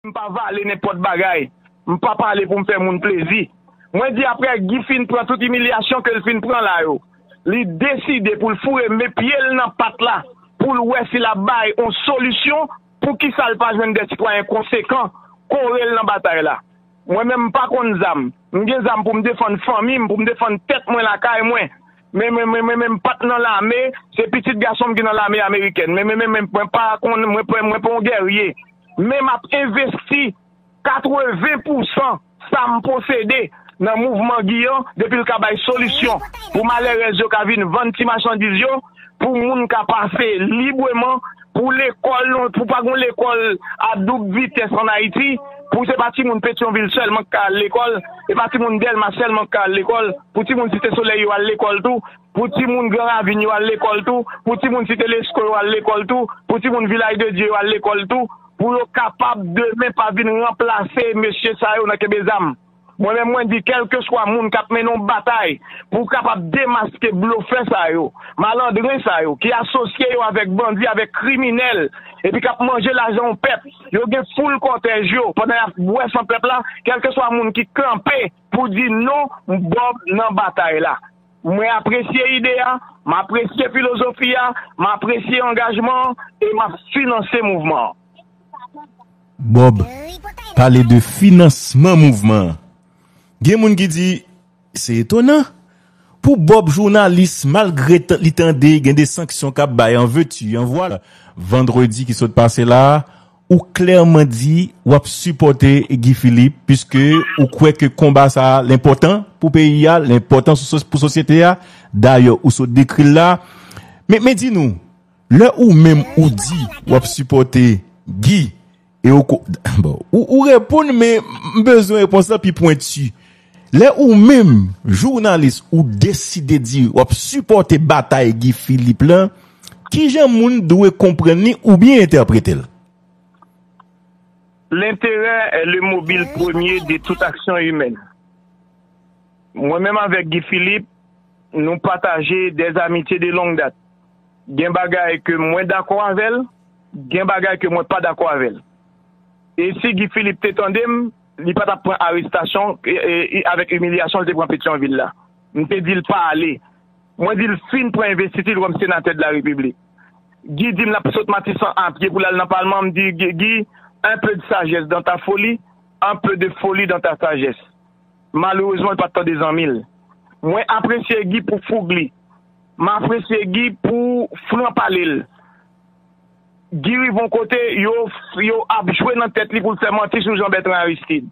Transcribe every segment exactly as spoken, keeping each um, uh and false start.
M pa vale nenpòt bagay. M pa pale pou m fè moun plezi. Mwen di apre Guy fin pran tout imilyasyon ke l fin pran la yo, li deside pou l foure men pye l nan pat la pou l wè si l ap bay yon solisyon. Poukisa l pa jwenn de sitwayen konsekan kore l nan batay la? Mwen menm m pa konn zam. M gen zam pou m defann fanmi m, pou m defann tèt mwen lakay mwen. Men mwen men mwen men m pa t nan lame, se pitit gason m ki nan lame amerikèn. Men men men men mwen pa konn, mwen pa mwen pa yon gèrye. Men m ap envesti katreven pousan sa m posede nan mouvman Guy an depi l ka bay solisyon pou malèrèz yo ka vin vann ti machandiz yo, pou moun ka pase libreman, pou lekòl, pou pa gen lekòl a doub vitès ann Ayiti, pou se pa timoun Petyonvil sèlman k ka al lekòl, e pa timoun Dèlma sèlman k ka al lekòl, pou timoun Site Solèy yo al lekòl tou, pou timoun Gran Ravin yo al lekòl tou, pou timoun Site Lesko yo al lekòl tou, pou timoun Vilaj de Dye yo al lekòl tou, pou yo kapab demen pa vin ranplase mesye sa yo nan kenbe zam. Mwen menm mwen di kèlkeswa moun k ap mennen yon batay pou kapab demaske blofè sa yo, malandren sa yo ki asosye yo avèk bandi, avèk kriminèl, epi k ap manje lajan yon pèp, yo gen foul kòtèj yo pandan y ap bwè san pèp la, kèlkeswa moun ki kanpe pou di non, Bob nan batay la. Mwen apresye ide a, m apresye filozofi a, m apresye angajman an e m ap finanse mouvman an. Bob pale de finansman mouvman an. Gen moun ki di, se etonan. Pou Bob jounalis, malgre li tande gen de sanksyon k ap bay an veti, an vwal, vandredi ki sot pase la a, ou klèman di w ap sipòte Guy Philippe, piske ou kwè ke konba sa a l enpòtan pou peyi a, l enpòtan pou sosyete a. Dayè, ou sot dekri l la. Men, men di nou, lè ou menm ou di w ap sipòte Guy, e ou ko, bon, ou, ou reponn, men m bezwen repons lan pi pwenti. Lè ou menm, jounalis, ou deside di w ap sipòte batay Guy Philippe lan, kijan moun dwe konprann li oubyen entèprete l? L'intérêt est le mobile premier de toute action humaine. Mwen menm avèk Guy Philippe, nou pataje des amitiés de longue date. Gen bagay ke mwen dakò avè l, gen bagay ke mwen pa dakò avè l. E si Guy Philippe te tande m, li pa t ap pran arestasyon e, e, e avèk imilyasyon l te pran Petyonvil la. M te di l pa ale. Mwen di l fin pran envestiti l kòm senatè de la repiblik. Guy di m l ap sot Matisan a pye pou l al nan palman, m di Guy, Guy, un peu de sagesse dans ta folie, un peu de folie dans ta sagesse. Malerezman, l pa t tande zanmi l. Mwen apresye Guy pou foug li. M apresye Guy pou fran pale l. Guy rive yon kote, yo, yo ap jwe nan tèt li pou l fè manti sou Jean Bertrand Aristide.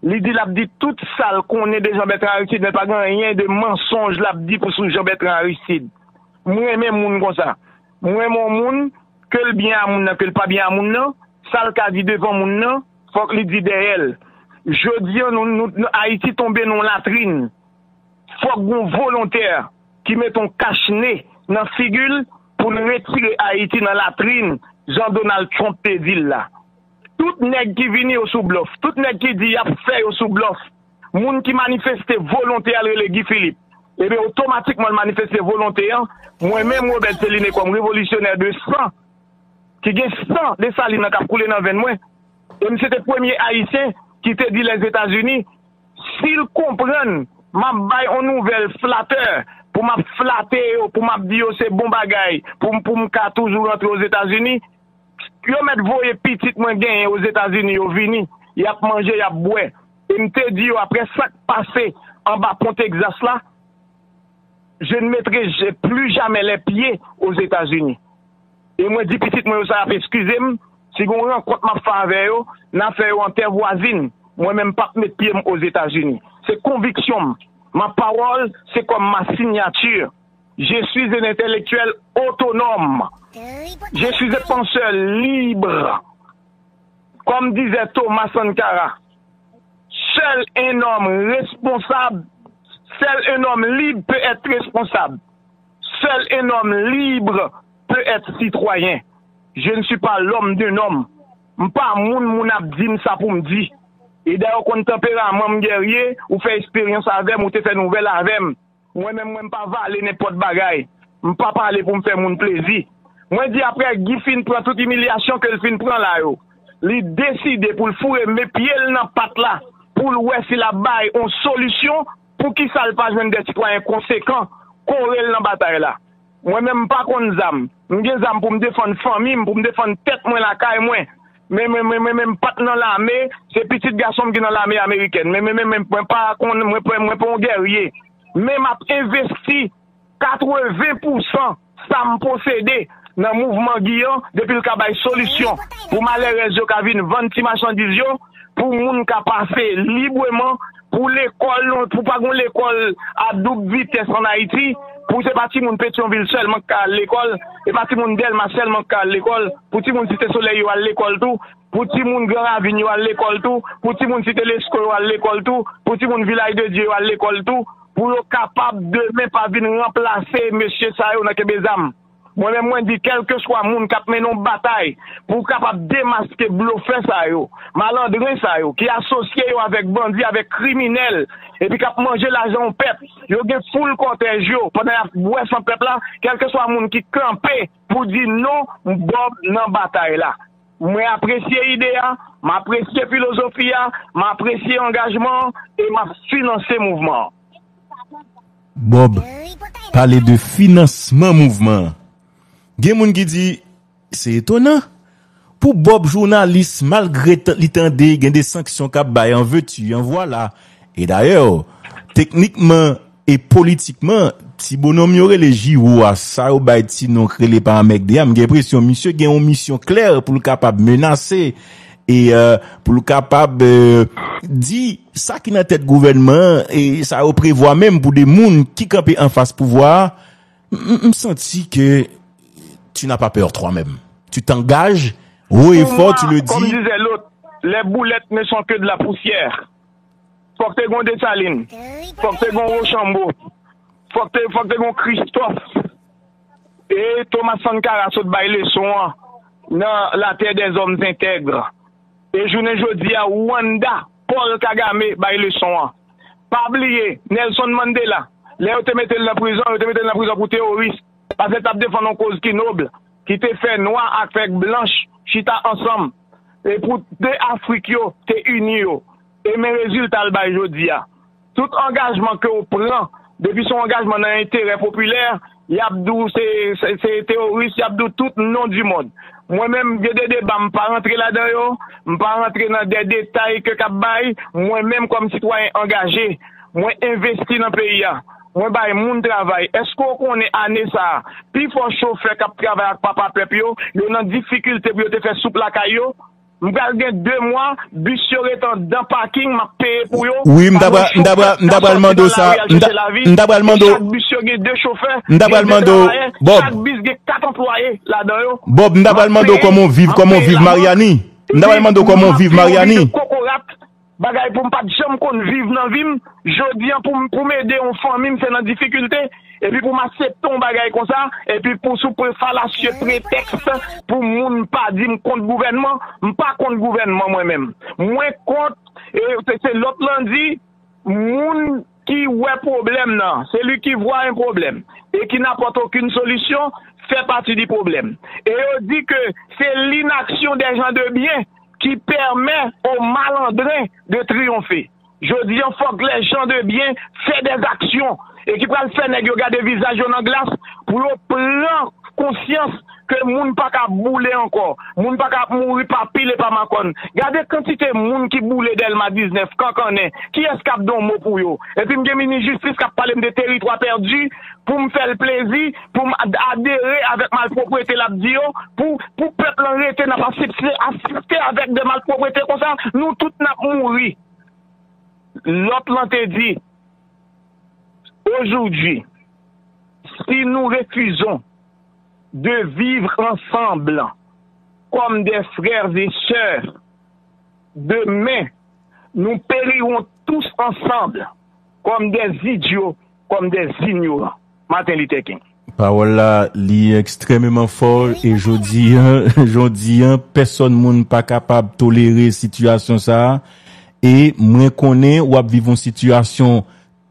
Li di l ap di tout sa l konnen de Jean Bertrand Aristide, men pa gen anyen de mansonj l ap di pou sou Jean Bertrand Aristide. M renmen moun konsa. M renmen yon moun, ke l byen a moun nan, ke l pa byen a moun nan, sa l ka di devan moun nan, fòk li di dèyè l. Jodi an, nou, nou, nou, Ayiti tonbe nan yon latrin. Fòk gen yon volontè ki mete yon kach ne nan figi l pou l retire Ayiti nan latrin, jan Donald Trump te di l la. Tout nèg ki vini yo sou blòf, tout nèg ki di y ap fè yo sou blòf. Moun ki manifeste volonte a l rele Guy Philippe. Ebyen, otomatikman l manifeste volonte an, mwen menm Robert Céliné kòm revolisyonè de san, ki gen san Desalin nan k ap koule nan venn mwen. E misye te premye Ayisyen ki te di Lèzetazini, si l konprann m ap bay yon nouvèl flatè, pou m ap flate yo, pou m ap di yo se bon bagay, pou m, pou m ka toujou rantre Ozetazini, yo mèt voye pitit mwen genyen Ozetazini, yo vini, y ap manje, y ap bwè. E m te di yo, apre sa k pase anba pon Tegzas la, je ne mettrai je- plus jamais les pieds aux États-Unis. E mwen di pitit mwen yo sa y ap eskize m, si gen yon rankont m ap fè avè yo, n a fè yo an tè vwazin. Mwen menm m p ap met pye m Ozetazini. Se konviksyon m. Ma parole, c'est comme ma signature. Je suis un intellectuel autonome. Je suis un penseur libre. Comme disait Thomas Sankara, seul un homme responsable, seul un homme libre peut être responsable. Seul un homme libre peut être citoyen. Je ne suis pas l'homme d'un homme. M pa moun moun ap di m sa pou m di. E dayè w konn tanperaman m gèrye, ou fè esperyans avè m, ou te fè nouvèl avè m. Mwen menm mwen m pa vale nenpòt bagay. M pa pale pou m fè moun plezi. Mwen di apre Guy fin pran tout imilyasyon ke l fin pran la yo, Li deside pou l foure men pye l nan pat la, pou l wè si l ap bay yon solisyon. Poukisa l pa jwenn de sitwayen konsekan kore l nan batay la? Mwen menm, m pa konn zam. M gen zam pou m defann fanmi m, pou m defann tèt mwen lakay mwen. Men, men, men, men, men m pa t nan lame, se pitit gason m ki nan lame amerikèn. Men, men, men, men mwen pa konn, mwen pa, mwen pa yon gèrye. Men m ap envesti katreven pousan sa m posede nan mouvman Guy an, depi l ka bay solisyon pou malèrèz yo ka vin vann ti machandiz yo, pou moun ka pase libreman, pou lekòl, pou pa gen lekòl a doub vitès ann Ayiti, pou se pa timoun Petyonvil sèlman k ka al lekòl, e pa timoun Dèlma sèlman k ka al lekòl, pou timoun Site Solèy yo al lekòl tou, pou timoun Gran Ravin yo al lekòl tou, pou timoun Site Lesko yo al lekòl tou, pou timoun Vilaj de Dye yo al lekòl tou, pou yo kapab demen pa vin ranplase mesye sa yo nan kenbe zam. Mwen menm, mwen di, kèlkeswa moun k ap mennen yon batay pou w kapab demaske blofè sa yo, malandren sa yo, ki asosye yo avèk bandi, avèk kriminèl, epi k ap manje lajan yon pèp, yo gen foul kòtèj yo, pandan y ap bwè san pèp la, kèlkeswa moun ki kanpe pou di non, Bob nan batay la. Mwen apresye ide a, m apresye filozofi a, m apresye angajman an, e m ap finanse mouvman an. Bob pale de finansman mouvman an. Gen moun ki di, se etonan. Pou Bob, jounalis, malgre li tande gen de sanksyon k ap bay an veti, an vwala. E dayè, teknikman e politikman, ti bononm yo rele Jiwo a, sa yo bay ti non k rele pa anmègde a, m gen enpresyon misye gen yon misyon klè pou l kapab menase e pou l kapab di sa ki nan tèt gouvènman an e sa yo prevwa menm pou de moun ki kanpe anfas pouvwa a. M santi ke tu n'as pas peur toi-même. Tu t'engages haut et fort, tu le dis. Comme disait l'autre, les boulettes ne sont que de la poussière. Fòk te gon Desalin. Fòk te gon Wochanbo. Fòk te fòk te gon Kristòf. E Thomas Sankara sot bay leson an nan La Terre des Hommes Intègres. E jounen jodi a, Rwanda, Paul Kagame bay leson an. Pa bliye, Nelson Mandela, lè yo te mete l nan prizon, yo te mete l nan prizon pou teworis, paske l t ap defann yon koz ki nob, ki te fè nwa ak fè blanch chita ansanm, e pou de Afrik yo te ini yo. E men rezilta l bay jodi a. Tout angajman ke w pran, depi se yon angajman nan enterè popilè, y ap di w se, se, se teworis, y ap di w tout non di mond. Mwen menm, gen de deba, m pa rantre ladan yo, m pa rantre nan de detay ke k ap bay, mwen menm kòm sitwayen angaje, mwen envesti nan peyi a, mwen bay moun travay. Èske w konnen ane sa a, pifò chofè k ap travay ak papa pèp yo, yo nan difikilte pou yo te fè soup lakay yo? M pral gen de mwa, bis yo ret anndan paking, m ap peye pou yo. Wi, m ta pral, m ta pral, m ta pral mande w sa. M ta, m ta pral mande w. Chak bis yo gen de chofè, m ta pral mande w, Bob. Chak bis gen kat anplwaye ladan yo. Bob, m ta pral mande w kòman w viv, kòman w viv Maryani. M ta pral mande w kòman w viv Maryani. Kokorat, bagay pou m pa t janm konn viv nan vi m, jodi a pou m, pou m ede yon fanmi m, se nan difikilte. Epi pou m aksepte yon bagay konsa, epi pou sou pre falasye pretèks pou moun pa di m kont gouvènman, m pa kont gouvènman mwen menm. Mwen kont, e se, se lòt lan di, moun ki wè pwoblèm nan, celui qui voit un problème et qui n'apporte aucune solution fait partie du problème. E yo di ke se l'inaction des gens de bien qui permet aux malandrins de triompher. Jodi a, fòk les gens de bien fè des actions e ki pral fè nèg yo gade vizaj yo nan glas pou yo pran konsyans ke moun pa ka boule ankò, moun pa ka ap mouri pa pil e pa makòn. Gade kantite moun ki boule Dèlma diznèf, kankannen, kiyès k ap di yon mo pou yo? Epi m gen minis jistis k ap pale m de teritwa pèdi pou m fè l plezi, pou m ad- adere avèk malpwoprete l ap di yo, pou, pou pèp lan rete n ap asiste, asiste avèk de malpwoprete konsa, nou tout n ap mouri. Lòt lan te di, aujourd'hui, si nous refusons de vivre ensemble comme des frères et sœurs, demain, nous périrons tous ensemble comme des idiots, comme des ignorants. Martin Luther King. Pawòl la, li ekstrèmeman fò e jodi a, jodi a, pèsòn moun pa kapab tolere sitiyasyon sa a. E mwen konnen w ap viv yon sitiyasyon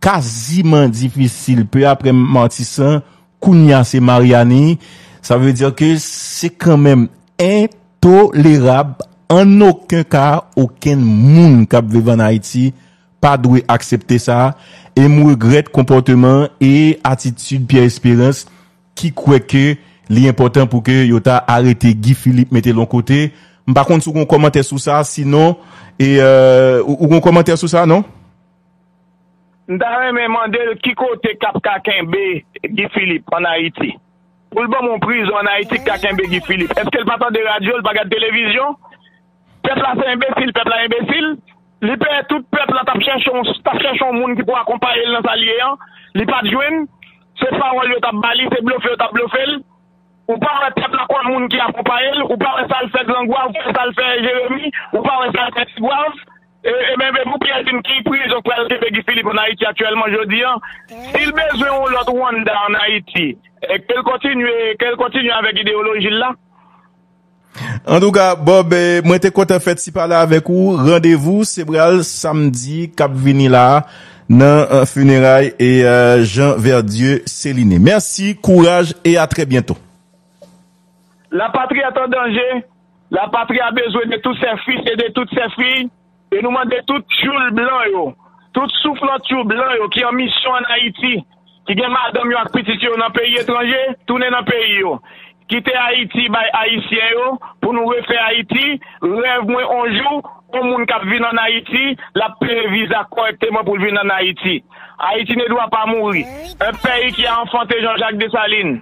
kaziman difisil. Pe apre Matisan, kounye a se Maryani. Sa vle di ke se kanmenm entolerab An okenn ka, okenn moun k ap viv ann Ayiti pa dwe aksepte sa, e m regrèt konpòteman e atitid Pierre Espérance ki kwè ke li enpòtan pou ke yo ta arete Guy Philippe, mete l yon kote. M pa konn si w gen yon kòmantè sou sa, sinon, e, euh, ou, ou gen yon kòmantè sou sa, non? M ta renmen mande l ki kote k ap ka kenbe Guy Philippe ann Ayiti. Pou l ban m yon prizon ann Ayiti k ka kenbe Guy Philippe. Èske l pa tande radyo, l pa gad televizyon? Pèp la se enbesil, pèp la enbesil. Li pè tout pèp la t ap chèche yon, t ap chèche yon moun ki pou akonpaye l nan sa l ye an. Li pa t jwenn. Se pawòl yo t ap ba li, se blofe yo t ap blofe l. Ou pa wè pèp la konn moun ki akonpaye l, ou pa wè sa l fè Grangwav, ou pa wè sa l fè Jeremi, ou pa wè sa l fè Tigwav. E, e men, men pou Pierre di m ki prizon k pral kenbe Guy Philippe ann Ayiti aktyèlman jodi an. Si l bezwen yon lòt Rwanda ann Ayiti, e ke l kontinye, ke l kontinye avèk ideyoloji l la. Antouka, Bob, eh, mwen te kontan fè ti pale avèk ou. Randevou se pral samdi k ap vini la a nan, eh, fineray e, eh, Jean Verdieu Céliné. Mèsi, kouraj e a trè byento. La patrie est en danger. La patrie a besoin de tous ses fils et de toutes ses filles. E nou mande tout tchoul blan yo, tout souflantchou blan yo ki an misyon ann Ayiti, ki gen madanm yo ak pitit yo nan peyi etranje, tounen nan peyi yo. Kite Ayiti bay Ayisyen yo pou nou refè Ayiti. Rèv mwen, on jou, on moun k ap vin ann Ayiti, l ap peye viza kòrèkteman pou l vin ann Ayiti. Haïti ne doit pas mourir. Un pays qui a enfanté Jean-Jacques Dessalines,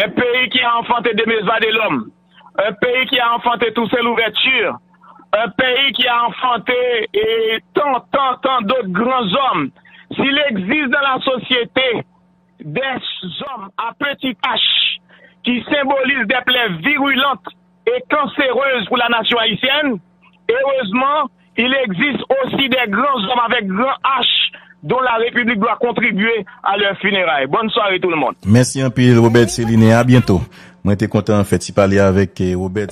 un pays qui a enfanté Denis Vadelhomme, un pays qui a enfanté Toussaint Louverture, un pays qui a enfanté et tant, tant, tant d'autres grands hommes. S'il existe dans la société des hommes à petite H qui symbolisent des plaies virulentes et cancéreuses pour la nation haïtienne, heureusement, il existe aussi des grands hommes avec grand H dont la République doit contribuer à leurs funérailles. Bonne soirée tout le monde. Mèsi anpil, Robert Céliné. A byento. Mwen te kontan fè ti pale avèk, eh, Robert.